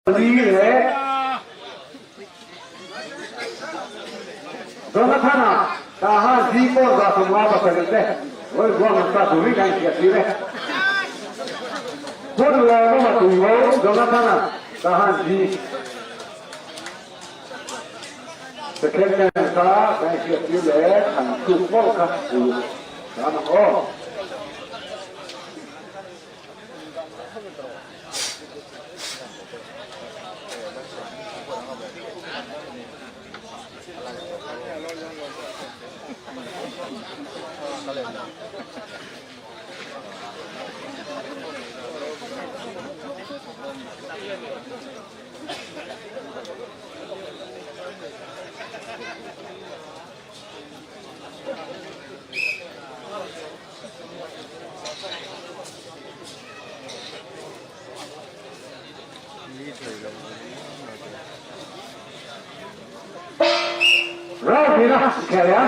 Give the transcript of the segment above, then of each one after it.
Li leh Jonathana Tahan Ji pawh 57 te vawi buang an sa turin kan inhriat tir e. Hun lawmawm a tuiho Jonathana Tahan Ji second man kha kan inhriat tir leh thlan chhuk mawlh kha uluk hram ang aw. Round hnihna inkhel leh a.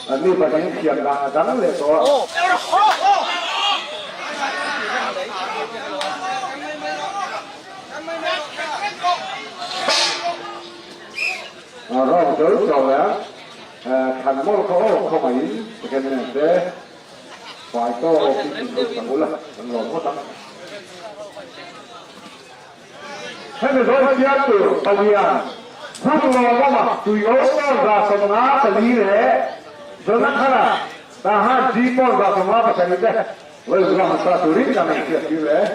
An ni pahnih thiam dan a dang leh tawh a. Rawng zo zo leh thlan mawlh kha aw khawngaihin second man te fai tawk in inruk tak ula kan lawm ngawt ang. Hemi zawi siam tur palian hun lawmawma tui o pawn 54 leh Jonathana Tahan G pawn 57 te vawi zua hmasa turin kan inhriat tir leh.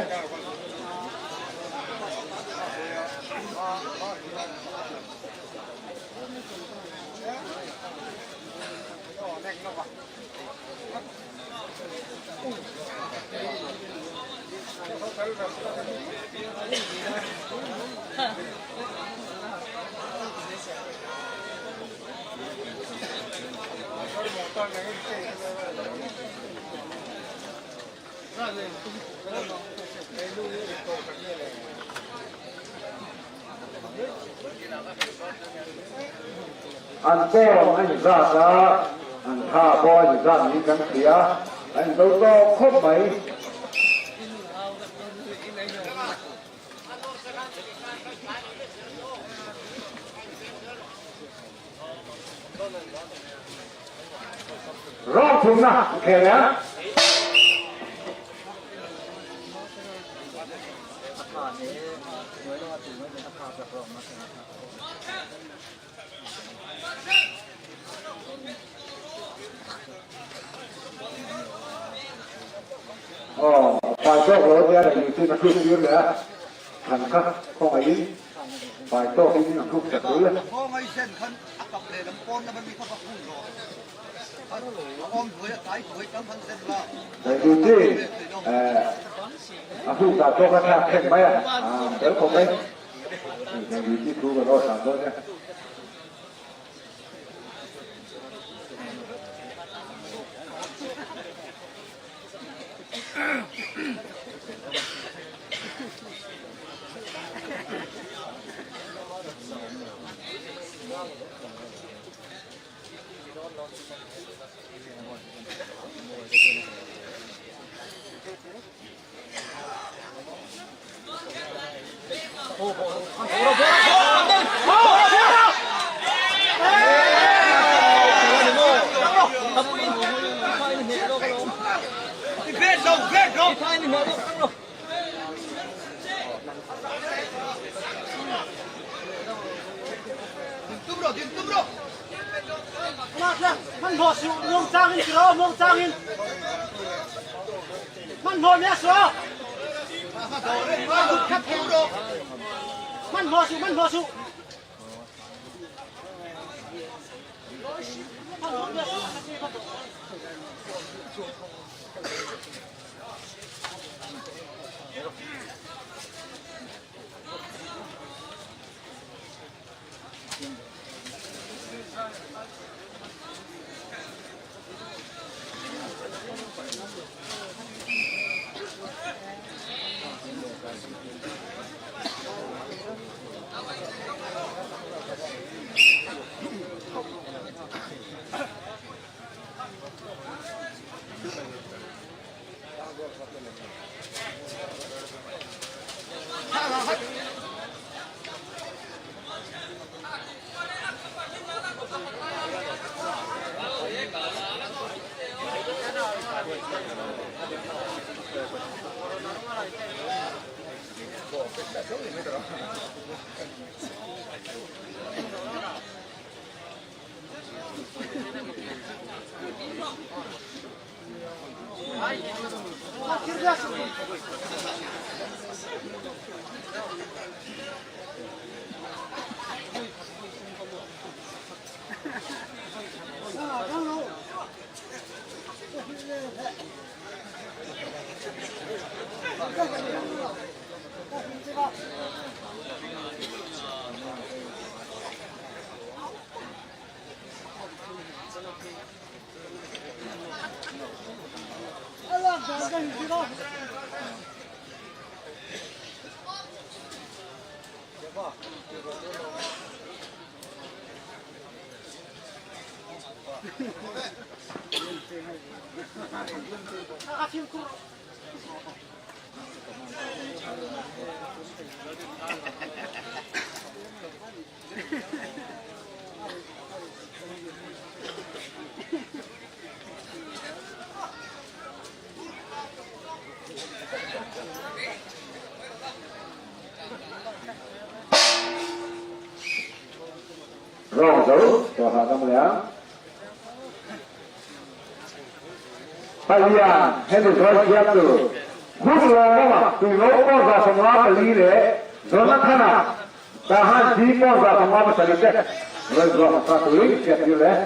An pawn a inzat a, an tha pawh a inzat niin kan hria, a inzo tawk khawp mai. Rawng thumna an khel leh a. Aw, fai tawk lo nia leh duty a hruk tir leh a, thlan kha khawngaihin fai tawkin a hruk sak ul. Leh duty a hruk dah tawk a thlak thek mai a, a fel khawp mai. Leh duty thu kan aw hram dawn nia. Rawng zo tawh hahdam leh ang. Palian hemi zawi thiam tur hun lawmawma tuilo pawh 54 leh Jonathana Tahan G pawh 57 te rawn zuah hmasa turin hriat tir leh.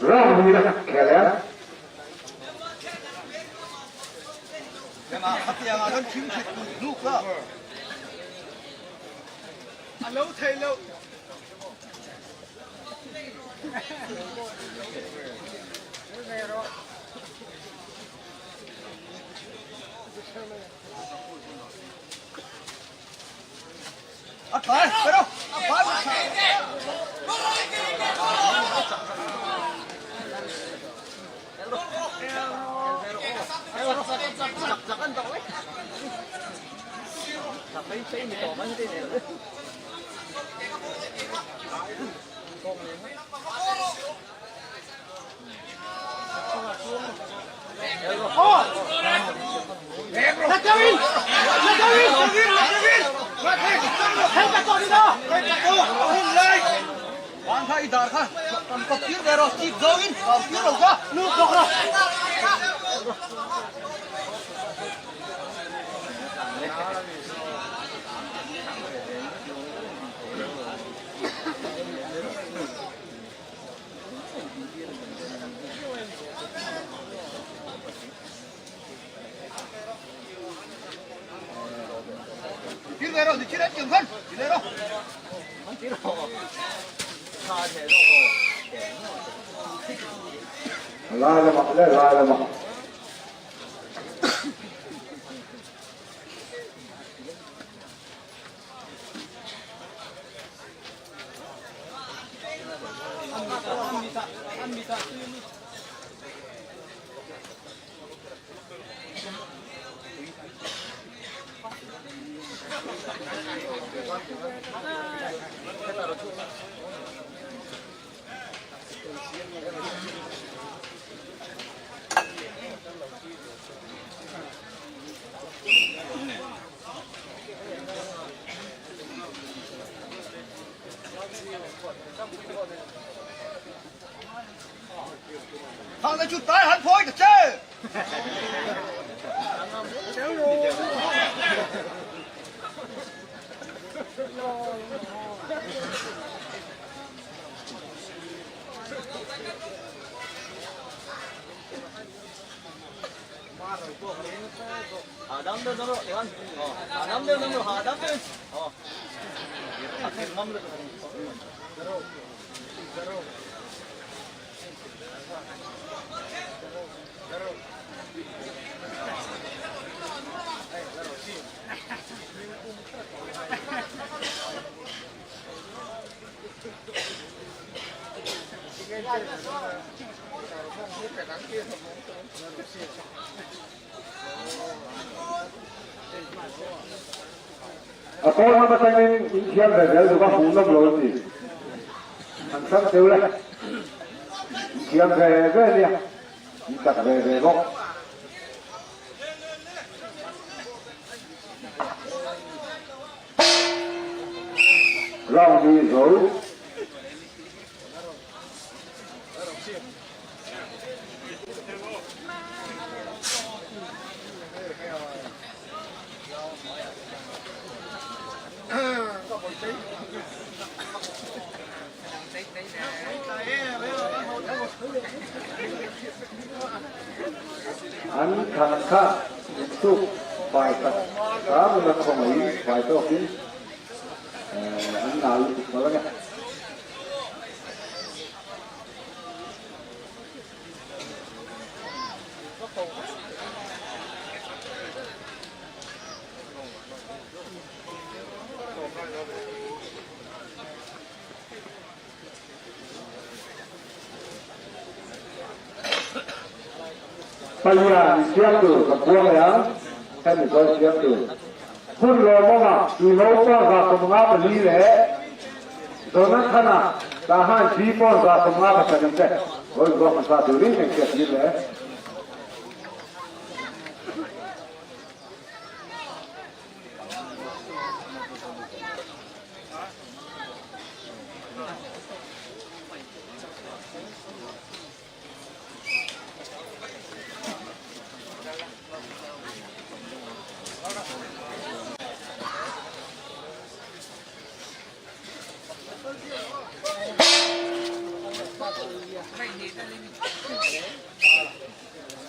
Round hnih na khel em? Lai lamah le lai lamah. A pawn lam atangin inthiam ve zel duh a hmuh nawm lo an ti. An hrang deuh le. Inthiam ve ve nia. In chak ve ve bawk. Round hi zo. An than kha insuk fai tak hram ula khawngaihin fai tawkin an nal lutuk malh ange. Palian siam tur ka puang leh ang, hemi sawi siam tur. Hun lawmawma Tuiho pawn 54 leh Jonathana Tahan G pawn 57 te vawi ruak hmasa turin engtiat tir leh.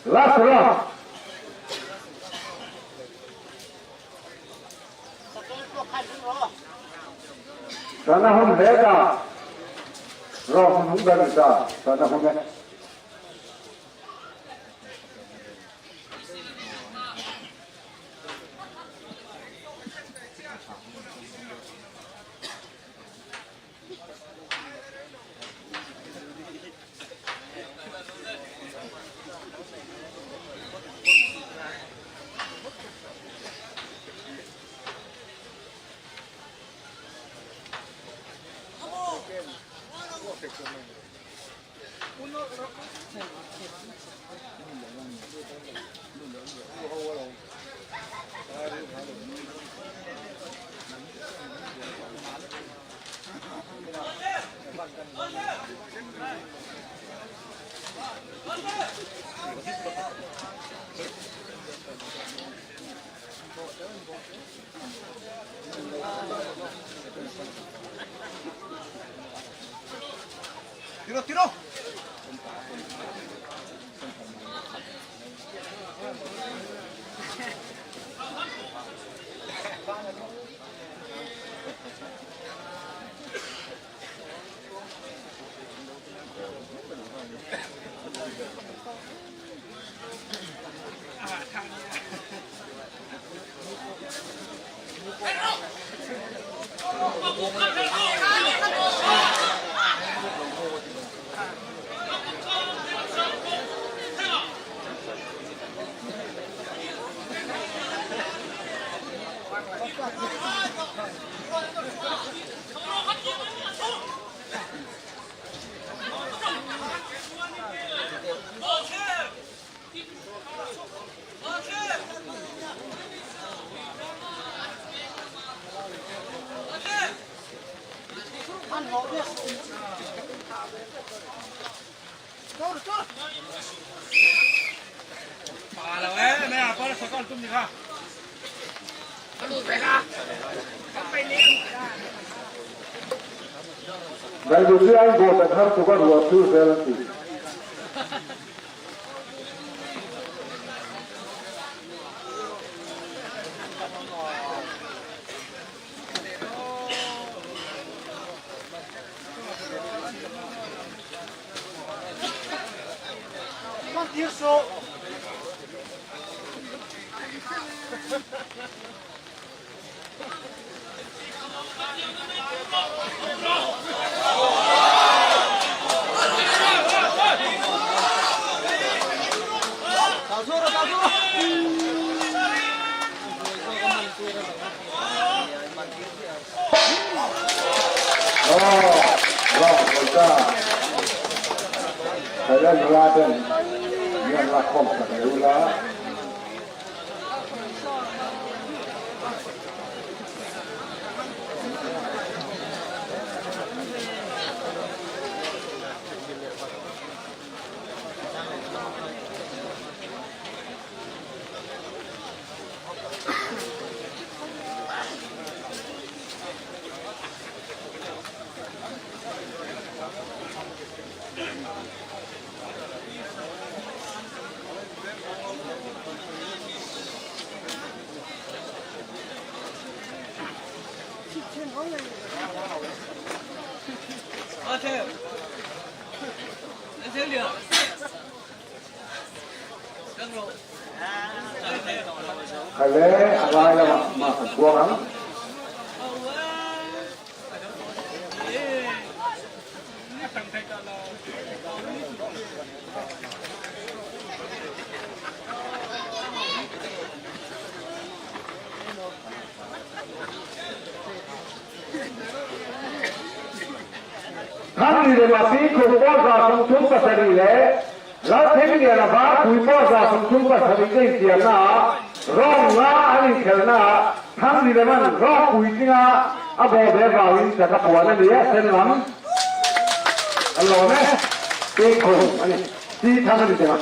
Last round. Sana hun hle ta. Round hun hung ber ni ta. Sana hun e. Daiduhliai bawt an har tuk a ruah sur zel an ti. Khale a lai lamah hma kan buang ang. Khamni leh Mahsi khum pawh 37 leh Lalthengniana Varpui pawh 37 te intiamna ah rawng nga an inkhelhna ah Khamni Leman rawng puitlinga a bawh ve vangin chak a puan a ni a, sen lam an lawm e, Pengkhum a ni, Chi thang a ni teng a.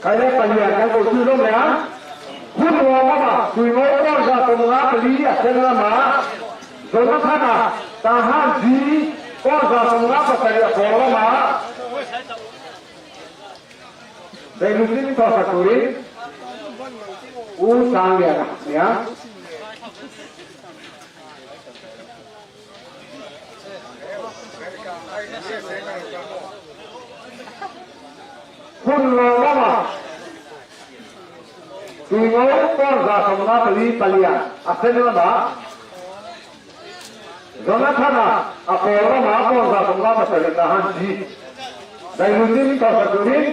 Khaile palian kan ko chu zawm leh a. Hun lawmawma Tuingo pawn 54 a sen lamah Jonathana Tahan G pawn 57 a pawl lamah Beihlutin tawhsak turin U Sangliana nia. Hun lawmawma Tuingo pawn 54 palian a sen lamah Jonathana a pawl lamah pawn 57 Tahan G Dailutin tawhsak turin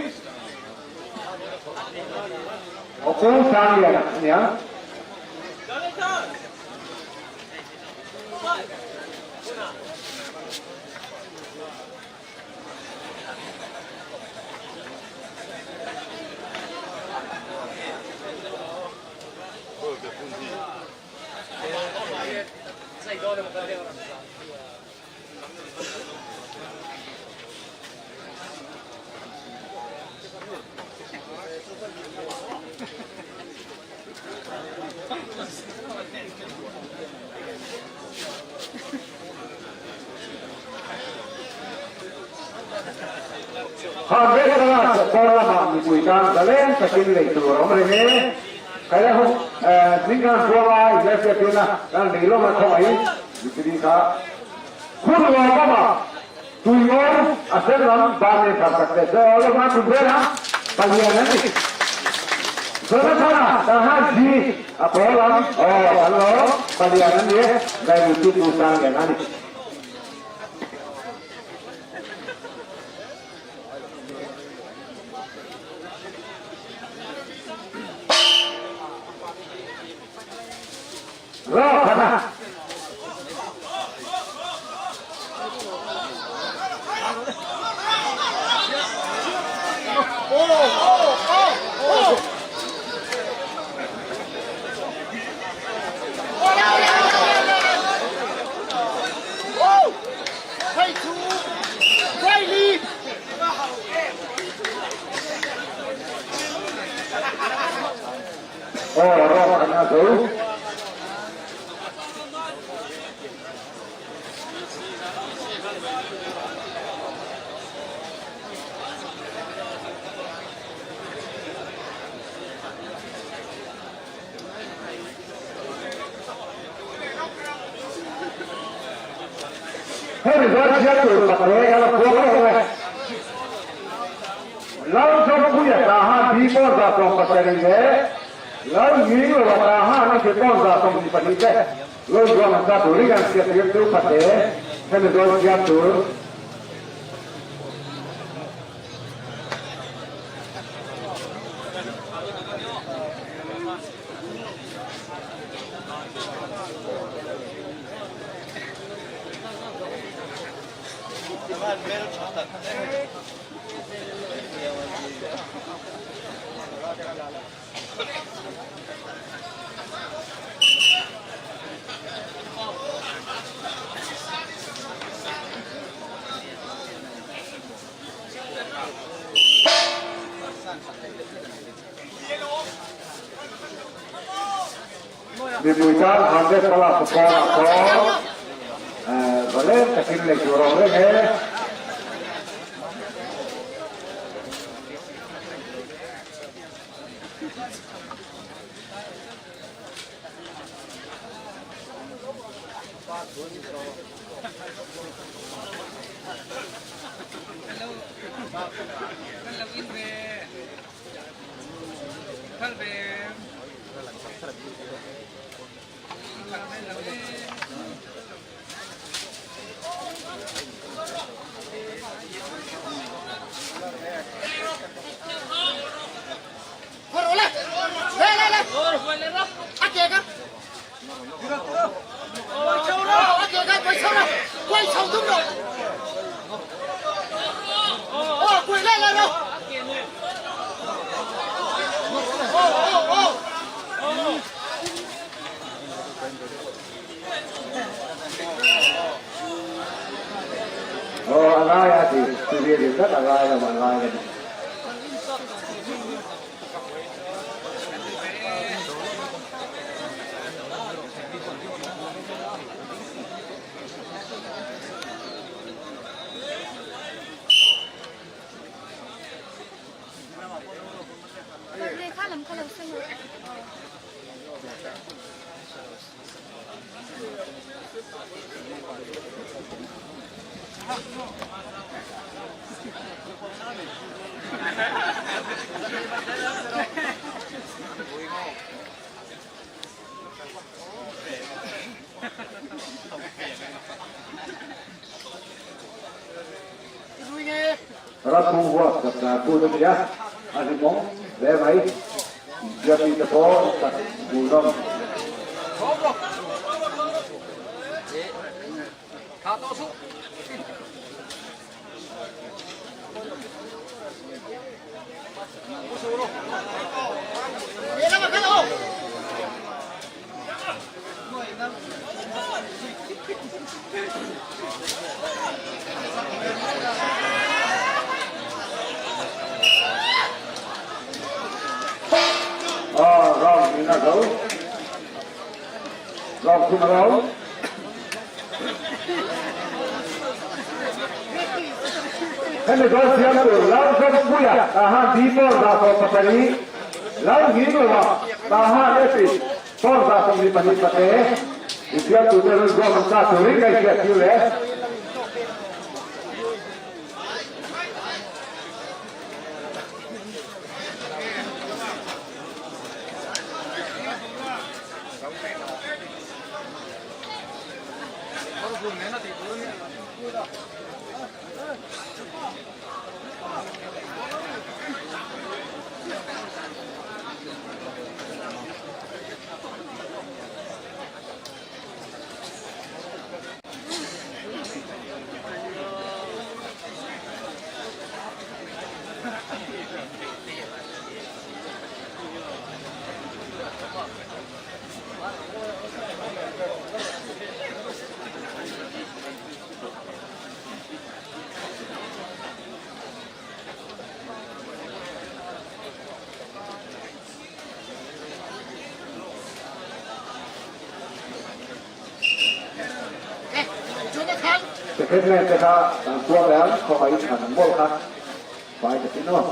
U Sangliana nia. Kawlama mipui tan zalen takin lei tur a awm reng e. Khaila hun Zingkan Buanga inhmelhriat tuna kan lei lawm a khawngaih Zikiri kha hun lawmawma tuiawn a sen lam ban nei thar tak te chu lawm a tum vel a palian an ni. Jonathana Tahan Ji a pawl lam aw an lo palian an ni e Daimutu Pu Sanglian a ni. Rawk khat a. Aw rawk khat a zo. Hemi zawt chhiar tur pakhat ka la phuak reng e. Lalzawmpuia Taha Bi pawn 17 leh Lalngilova Taha Nasi pawn 22 te lo zuam an sa turin an hriattir chu khat e. Hemi zawt chhiar tur. Mipui tan Hundred Palace pawnah sawn zalen takin lei tur a awm reng e. Aw a ngai a ti, chu ve tlat a ngai lo a ngai a ni. Ram huak tak dan put a nia, a hlimawm hle mai. Infiammi te pawh tak hmuhnawm. Round in a zo. Round thum a zo. Hemi goal siam tur Lalzawmpuia Tahan Dipawr 17 Lalhing lova Tahan Epi Pawn 22 pate infiam turte rawn zuam an ta turin ka inhriat tir leh. Second man te kha kan tuar leh ang khawngaih in han mawlh kha fai takin aw.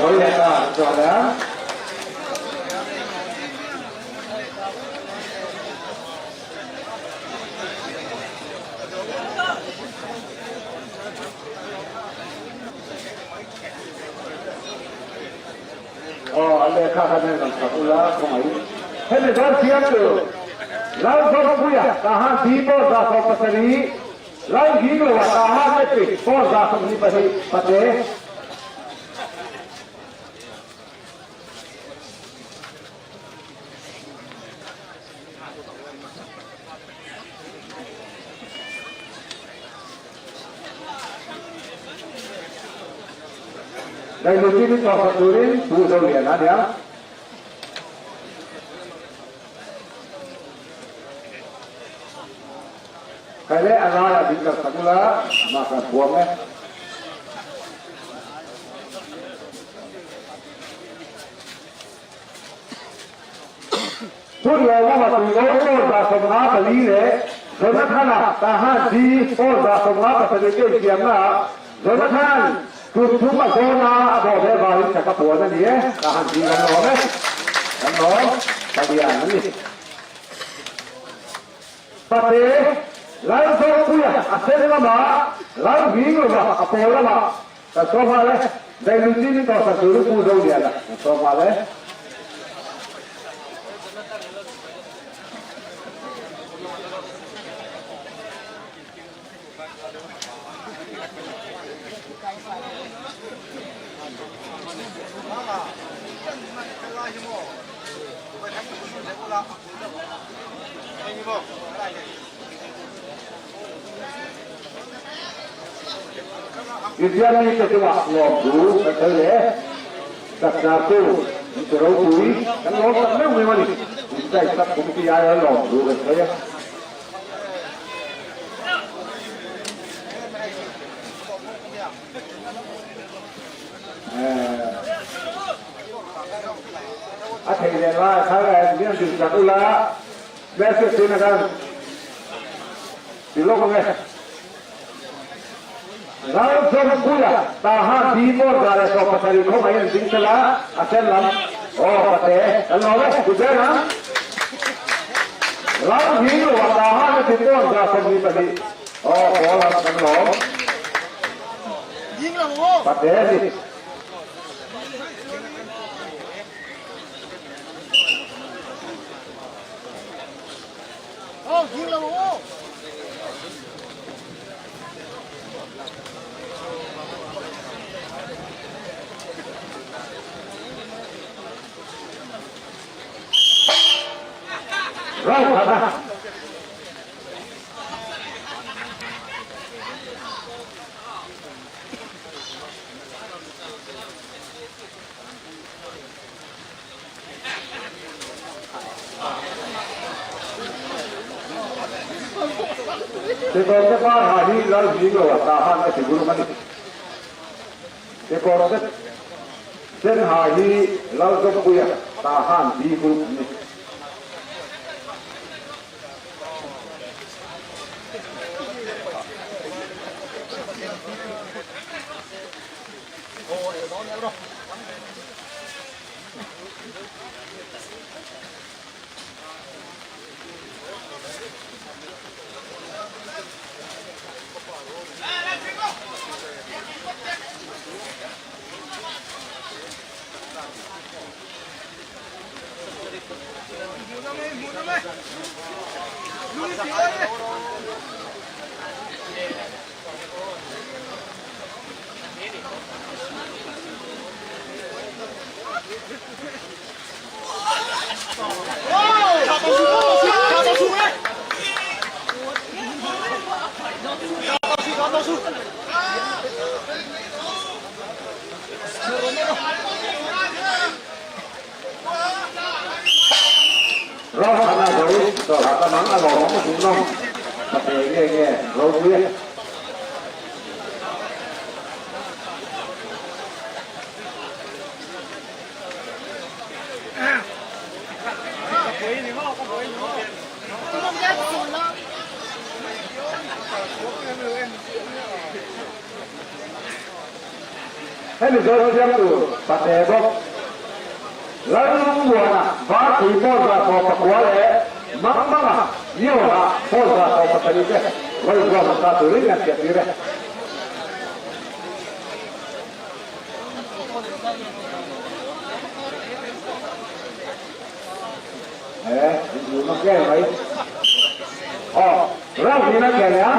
Lo leh ta chuan a. Aw a lehkha kha nen rawn chhak ula khawngaih. Hemi dawn thiam tur Lalzawmpuia Tahan Dipawr 17 Lalhingloa Tahan Epic pawn 22 pate. Dailutin i chawhsak turin Pu Zoliana a nia. Kai leh a laiah min kalsak ula, mah kan huam e. Hun lawmawma tuilaw pawn 54 leh Jonathana Tahan Di pawn 57 te infiamnaah Jonathan kum thum a zawn a, a bawh ve vangin chak a puan a ni e. Tahan Di kan lawm e. Kan lawm palian a ni. Pate, Lalzawmpuia a sen lamah, Lalhminglova a pawl lamah kan saw nghal e. Dailuti min tawh sak turin Pu Zoliana an sawm nghal e. India mite chungah lawmthu kan sawi leh e. Chaknartu min ti ropui kan lawm tak meuh meuh a ni. Inchai sak kumti aia lawmthu kan sawi a. A thei leh lai kha hian min sak ula message in a kan ti lawk ang e. Lalzawmpuia Tahan Bimawr zah leh 70 khawmah hian ding sela a sen lam aw pate kan lawm e ti ber ang. Lalhingloa Tahan a ti pawn 22 aw pawl lam kan lawm pate a ni. Rau khat a. Kekawrte par ha hi lal hling lo a ta han ka ti guru a ni. Kekawrte sen ha hi lal zawmpui a ta han bi group an ni. Rawhana zo chawlhah ka mang a lawmawm a hmuhnawm ka pe nge nge ropui e. Hemi zawt siam tur pate bawk Lallungmuana Varpui Pawlza 19 leh Mangmanga Niawha Pawlza 17 te vawi zuam hmasa turin an piahtir e. He, inhmuhna hle mai. Aw, round hnihna keh leh a.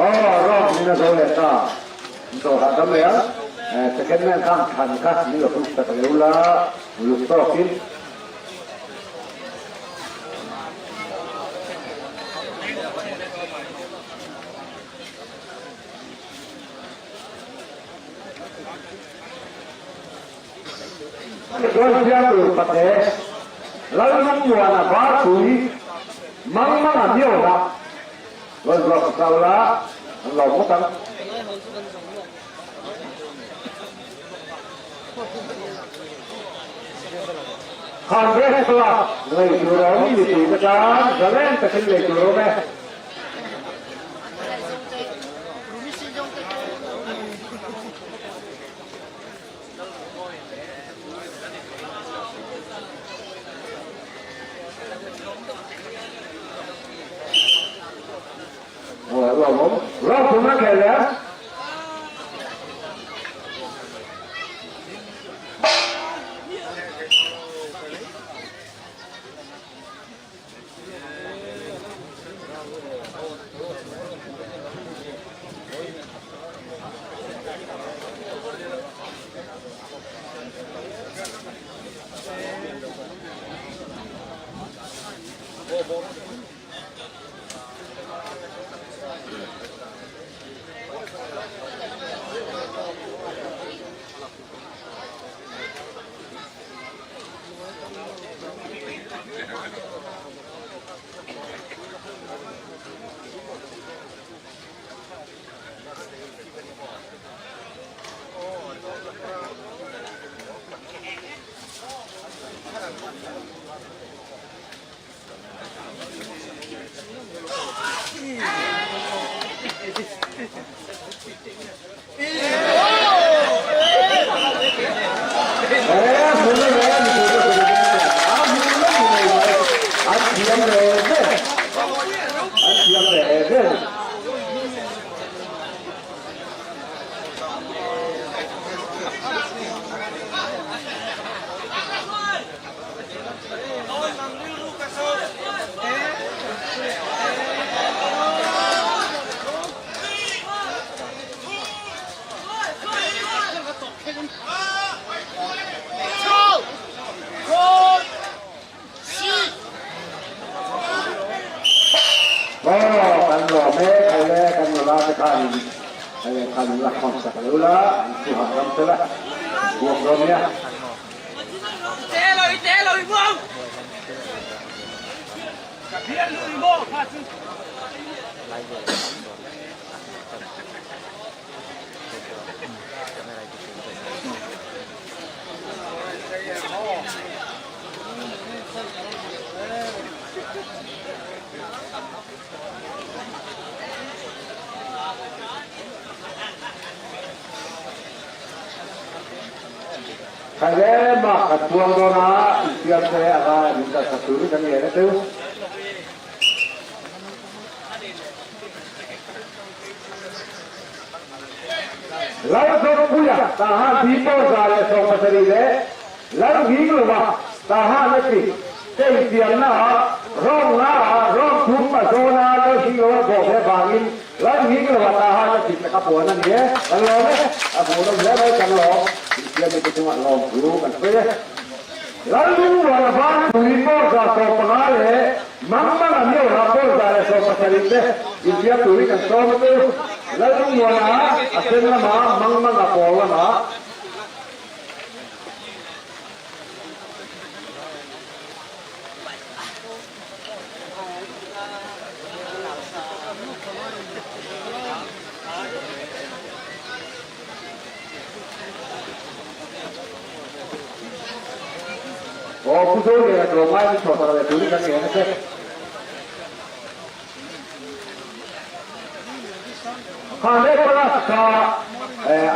Aw, round hnihna zo leh ta. An chawlh hahdam leh a, second. Chairman khan thlan kha min lo hruk tak leu la, uluk tawkin. Chuan Siamtur Pate, Lalnungmuana Varpui, Mangmanga Miona, rawn zuah hmasa ula, an lawm ngawt ang. Khan Class lei tur awm mipui te tan zalen takin lei tur awm e. Ram thumna khel leh. Aw kan lawm e, khai le kan nula te khanin khai le khan la khawm sak lo la, an thu hahdam te la, buak dawn nia. Khai le mah kan tuang dawn a, infiam te a ngai a min kalsak turin kan ngen a cheu. Lalzawmpuia Tahan Pipaw 170 leh Lalnghinglova Tahan a ti te infiamna ah rawng nga ah rawng thum a zawn a Lalnghinglova bawh ve vangin Lalnghinglova Tahan a ti tak a puan a ni e. Kan lawm e, a hmuhnawm hle mai kan lawm, infiam mite chungah lawmthu kan sawi e. Lalnungmuana Vanpui paw 115 leh Mangmanga Miauha paw 170 te infiam turin kan sawm a chu. Lalnungmuana a sen lamah, Mangmanga pawl lamah. Aw Pu Zoliana tlawmngai min chhuah sak leh turin kan ngen a che. Kha leh class kha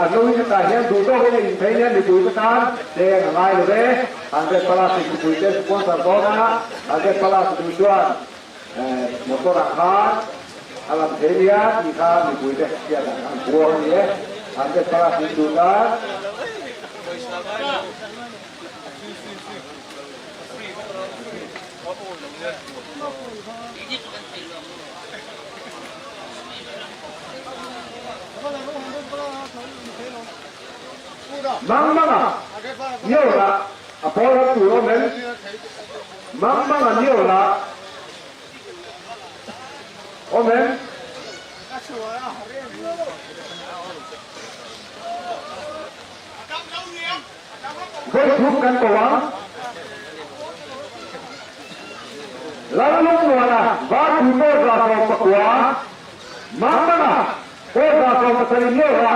an lo in atah hian duh tawkin a in phei nia mipui te tan cheng a ngai lo ve. Hundred Palace in mipui te sponsor dawn a, Hundred Palace duh chuan Motor ah khan a lam thei nia tih kha mipui te hriat ah an buang a ni e. Hundred Palace in duh tan. Mangmanga Niawla a pawl ram tur awm em? Mangmanga Niawla awm em? Vawi thum kan ko ang. Lallungmuana Varpui pawh 19, Mangmanga pawh 17 Niawla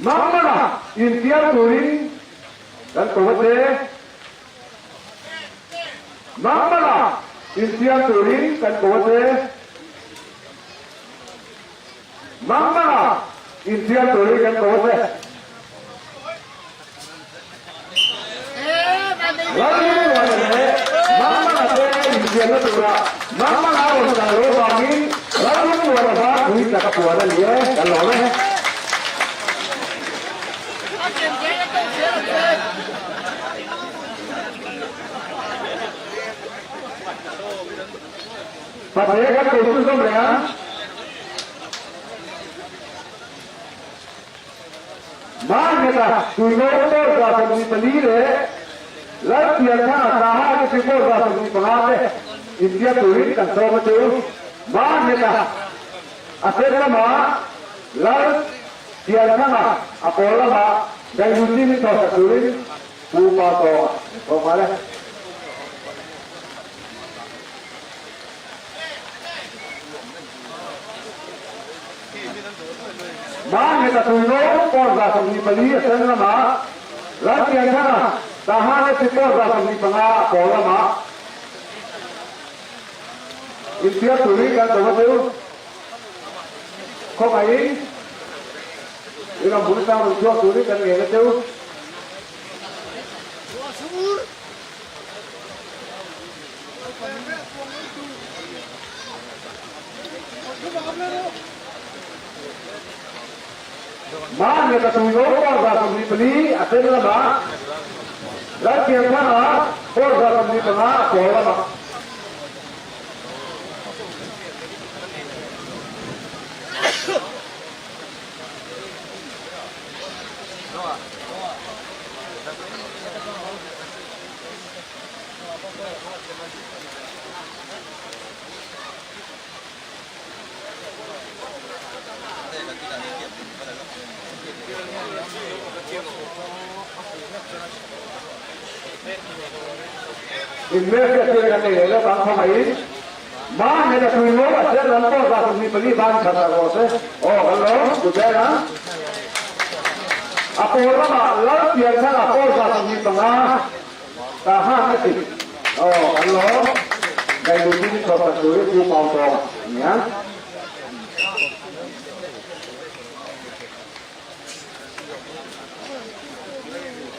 Mangmanga infiam turin kan ko a che. Mangmanga infiam turin kan ko a che. Mangmanga infiam turin kan ko a che. Lalrinmuana leh Mangmanga te infiamna tura Mangmanga rawn kal lo vangin Lalrinmuana hma pui tak a puan a ni e, kan lawm e. Pathe kan ko chu zawm reng a. Mahngeta Tuimaw pawr 74 leh Lalpianthanga Taha te chu pawr 75 te inbiak turin kan sawm a chu. Mahngeta a sen lamah Lalpianthanga a pawl lamah Dailuchin i thawhsak turin Pu Pa Tawnga an sawm nghal e. Mahngeta Tuino pawr 24 a sen lamah, Lalpianthanga Tahan FC pawr 25 a pawl lamah infiam turin kan ko a chu. Khawngaihin i rawn bul tang rawn chhuak turin kan ngen a chu. Mahngeta Tuino pawr 24 a sen lamah, Lalpianthanga pawr 25 a pawl lamah. Inhmelhriat tir kan nei leh lawk ang khawngaihin Mahngeta Tuino a sen lam pawh 24 ban khat ah rawh se. Aw kan lo duh ber ang. A pawl lamah Lalpianthanga pawl 25 ta hak a ti. Aw kan lo Dailutin thawkhat turin Pu Pau Tawng a ni a.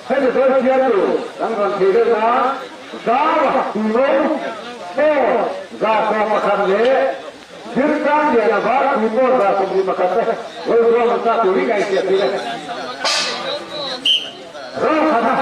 Hemi sawi chhiar tur kan rawn thei deuh nan Zau Tuino pawl 11 leh Zirtlang Liana Varpui pawl 21 te lo zuam an sa turin a inhriat tir e. Ralkhata.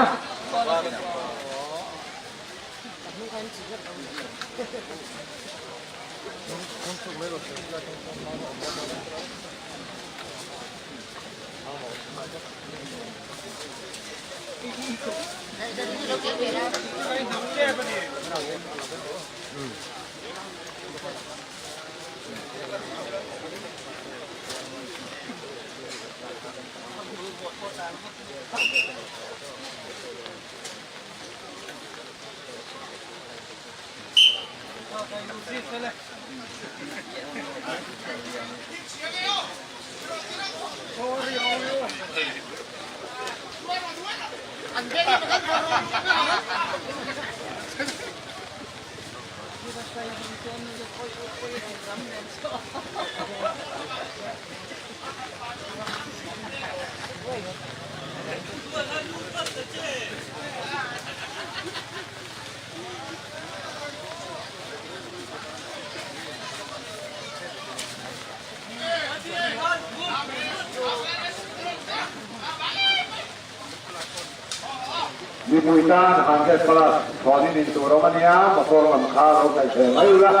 Mipui tan 100 plus thlawnin in tur awm a nia, motor lam kha lo kaih ve mai ula,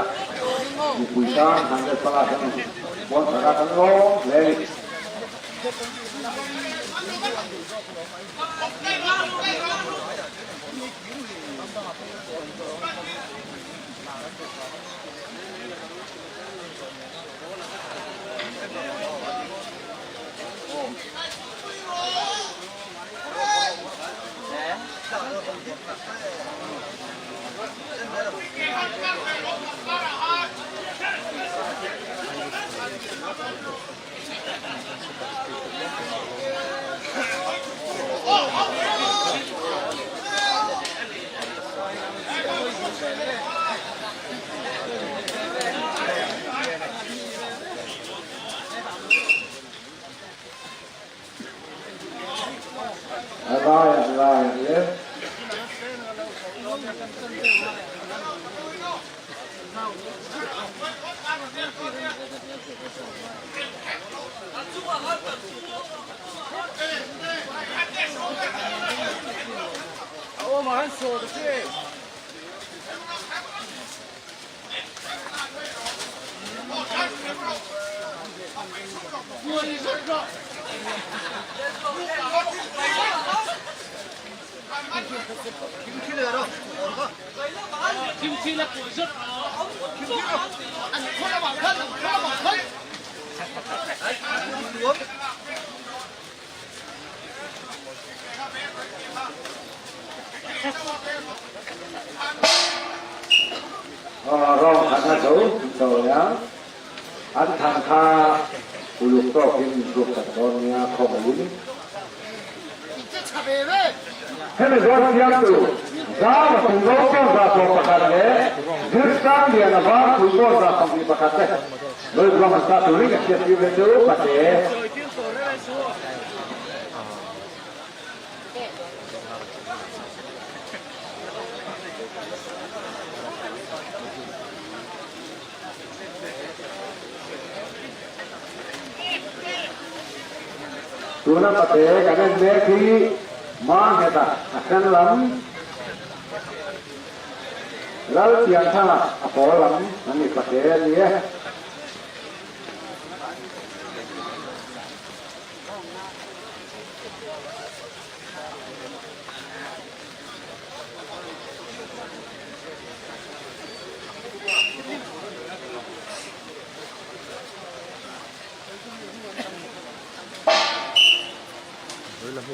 mipui tan 100 plus a ni, sponsor a kan lawm hle a ni. A lai a lai a ni e. Rawng khat a zo zo nia. An than kha uluk tawkin ruk kan dawn nia khawngaihin. Hemi zawt siamtu Zama Tungro Pawza 11 leh Zirtlang Liana Var Pui Pawza 21 te Lawibawm an sah turin a hriattir leh chu Pate. Tuna pate kan en mek hi Mangheta a sen lam, Lalpianthanga a pawl lam an ni pate a ni e.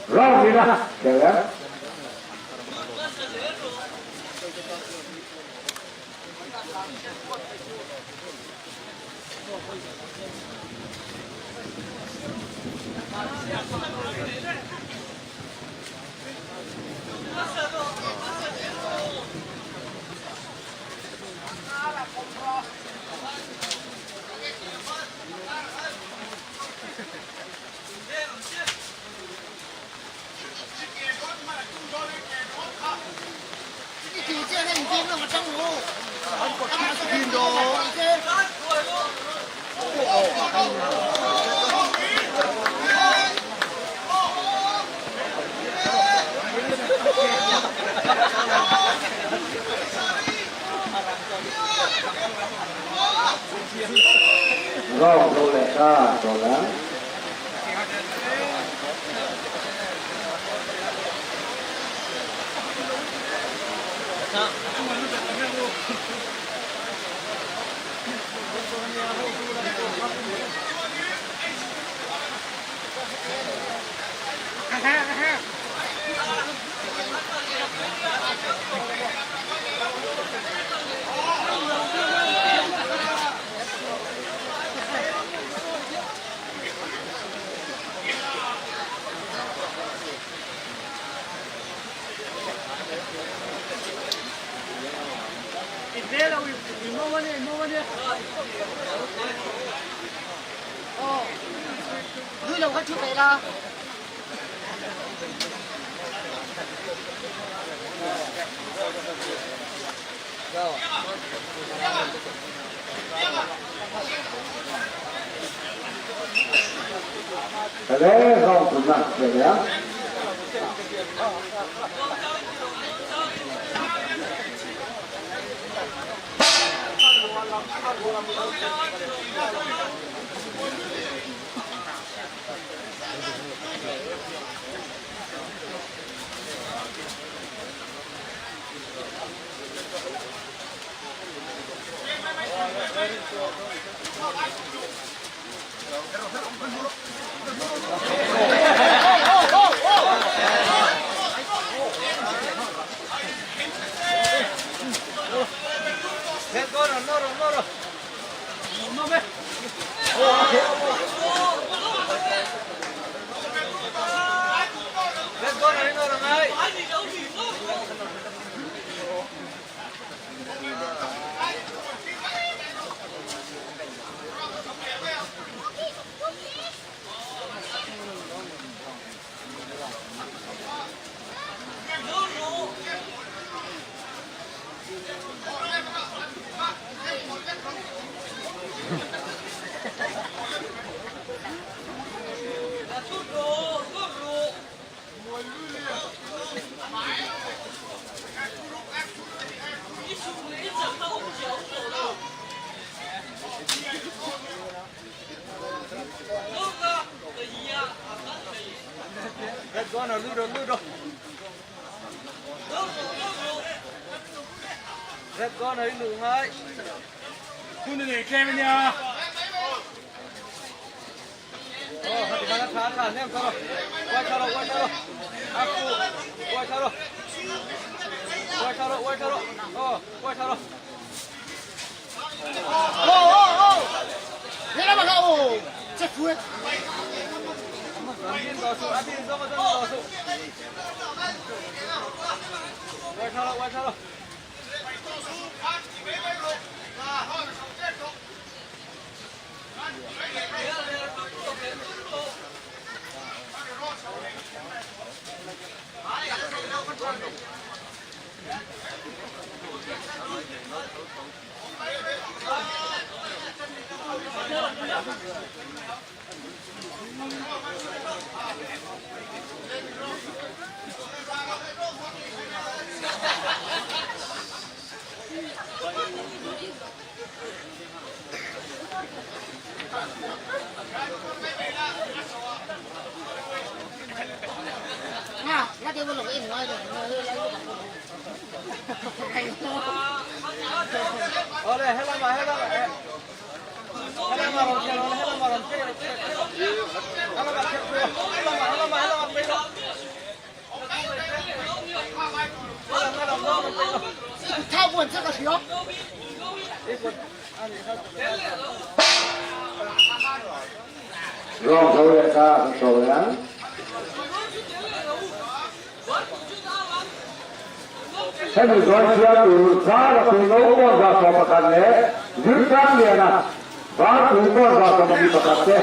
Round in a kher em? Round zo leh ta chawl ang. Hle zawng thunna ve leh a. Rawng tho leh ta kan sawi ang. Hemi zawn chhiar tur Zara Tuino Kawnza 11 leh Zirsangliana Varpui Kawnza 21 te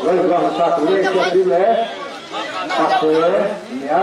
lo inzuah hmasa turin a inhriattir leh tak hle nia.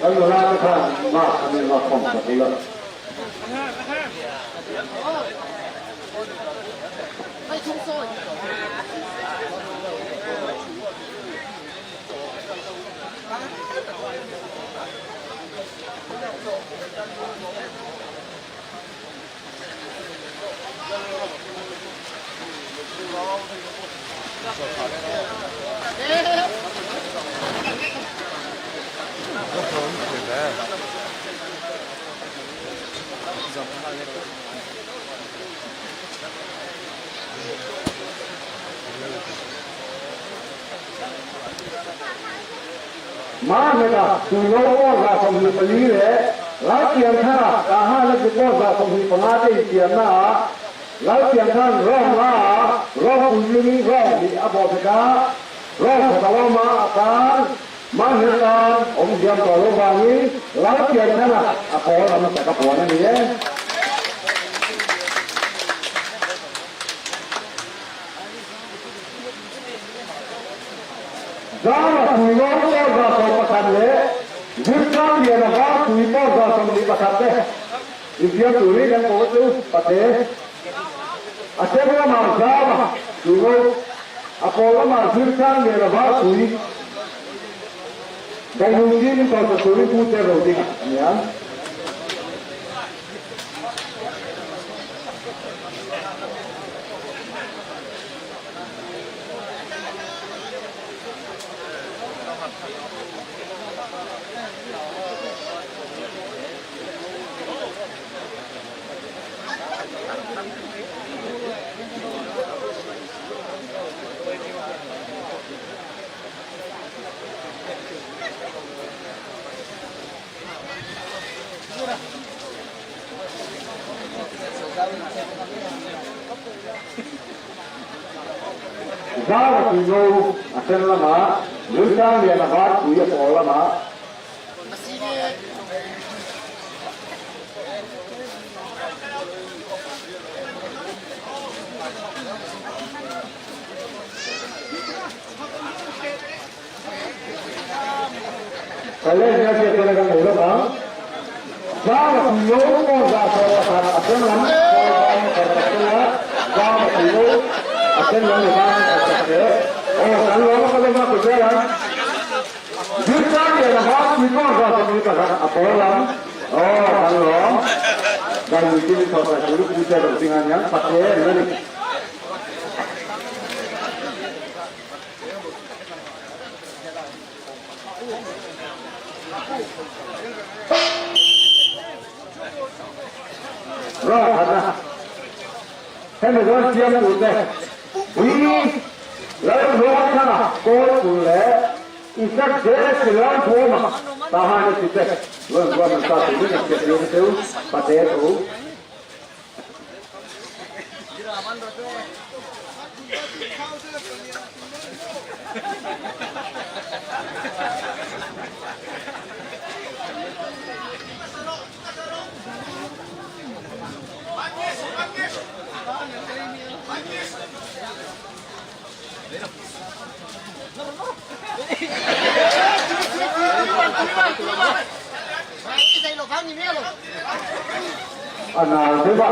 Kan nula te khan mark an in lak khawm sak ula. Mahmeta Tuilo pawh 24 leh Lalpianthara Kahana chi pawh 25 te inpianna ah Lalpianthan Rom la ah Rom puitling Rom nih a bawh vek a, Rom khat a awm a a tan Mahmeta'n awm thiam tawh lo vangin Lalpianthana a pawl lam chak a puan a ni e. Zara Tuilawng pawh 11 leh Zirtlang Liana Var Tui pawh 21 te infiam turin kan ko chu Pate a sen lamah Zara Tuilawng, a pawl lamah Zirtlang Liana Var Tui Daihung Team in tawlhsa turin Pu Che Rodinga a ni ang. Zara tui ngo a sen lamah, Lungsang lian a var tui a pawl lamah. Kailash nia hriat chuan kan nei lawk ang. Zara tui ngo pawh 11 a sen lam pawl ban kar tak chunga Zara tui ngo a sen lam leh ban kar tak leh aw kan lawm a ka lawm a ku zel ang. Zirtlang lian a var tui pawh 21 a pawl lam aw kan lawm. Dan mui tin thawh tak tur pu che reuh ding a niang pate an la ni. Rawng khatna hemi zawn siam turte ui Lalruangthanga kawl tur leh. Isaac JS Lalthawma Tahan a ti te chuan ruahman sa turin a hriat tir na cheu Pate a tho. A nal deuh a,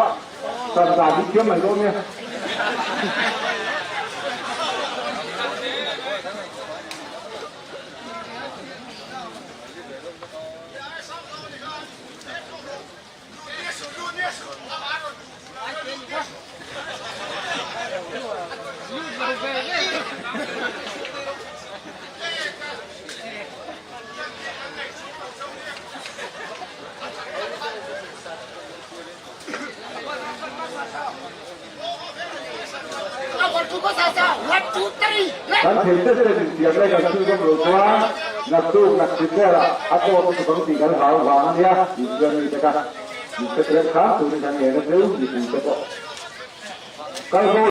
kan dan hi thiam mai dawn nia. Kan thei te ten intiam lai kan chhunzawm lo chuan naktuk nakchhit velah a tawp chu bang tih kan hau vang a nia intiam mi te kha min hre tlem kha turin kan ngen a cheu mipui te pawh kal ho.